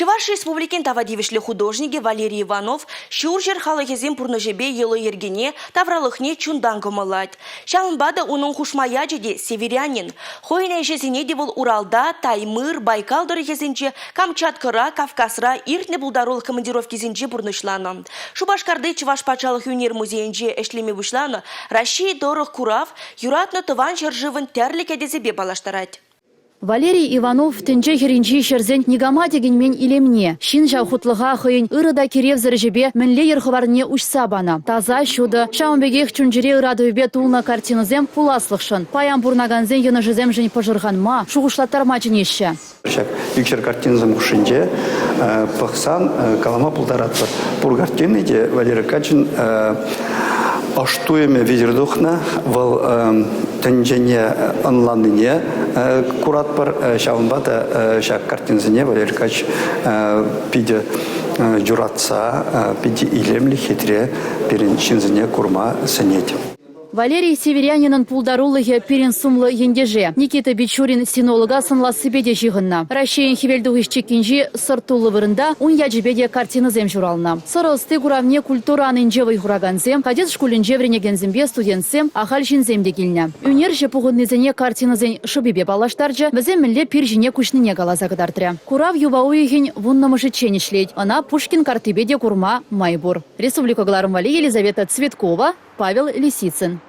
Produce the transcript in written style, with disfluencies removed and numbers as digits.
Чӑваш Республикин тава тивӗҫлӗ художникӗ Валерий Иванов ҫурҫӗр халӑхӗсен пурнӑҫӗпе йӑли-йӗркине, тавралӑхне чунтан кӑмӑллать. Ҫавӑнпа та унӑн хушма ячӗ те Северянин. Хӑйӗн ӗҫӗсене те вӑл Уралта, Таймыр, Байкал тӑрӑхӗсенче, Камчаткӑра, Кавказра иртнӗ пултарулӑх командировкисенче пурнӑҫланӑ. Шупашкарти Чӑваш патшалӑх ӳнер музейӗнче ӗҫлеме пуҫланӑ Раҫҫей тӑрӑх курав юратнӑ тӑван ҫӗршывӑн тӗрлӗ кӗтесӗпе паллаштарать. Валерий Иванов тӗнче хӗрринчи ҫӗрсен никама тӗкӗнмен илемне, ҫын ҫав хутлӑха хӑйӗн ырӑ та киревсӗр ӗҫӗпе мӗнле йӗр хӑварнине уҫса панӑ. Таса, ҫутӑ, ҫавӑн пекех чун-чӗре ыратӑвӗпе тулнӑ картинӑсем пуласлӑхшӑн, паян пурӑнакансен йӑнӑшӗсемшӗн пӑшӑрханма, шухӑшлаттарма чӗнеҫҫӗ. Ҫак ӳкер картинӑсем хушшинче пӑхсан калама пултаратпӑр. Пур картини те Валерий Качин ӑш туйӑмӗ витӗр тухнӑ. Вӑл тӗнчене ӑнланнине куратпӑр. Ҫавӑнпа та ҫак картинӑсене Валерий Кач питӗ юратса, питӗ илемлӗ, хитре пирӗн ҫынсене курма сӗнет. Валерий Северянинӑн пултарулӑхӗ пирӗн сумлӑ ентеше Никита Бичурин синолога сӑнлассипе те ҫыхӑннӑ. Раҫҫейӗн хӗвелтухӑҫ чиккинчи сӑрт-туллӑ вырӑнта ун ячӗпе те картинӑсем ҫуралнӑ. Сӑрӑ ӑсти куравне культура анинче вӑй хуракансем, кадет шкулӗнче вӗренекенсемпе студентсем, ахаль ҫынсем те килнӗ. Ӳнерҫӗ пухӑннисене картинӑсен шӑпипе паллаштарчӗ, вӗсем мӗнле пир ҫине куҫнине каласа кӑтартрӗ. Курав юпа уйӑхӗн вуннӑмӗшӗччен ӗҫлет. Ӑна Пушкин карттипе те курма май пур. Республика кӑларӑм валли Елизавета Цветкова, Павел Лисицын.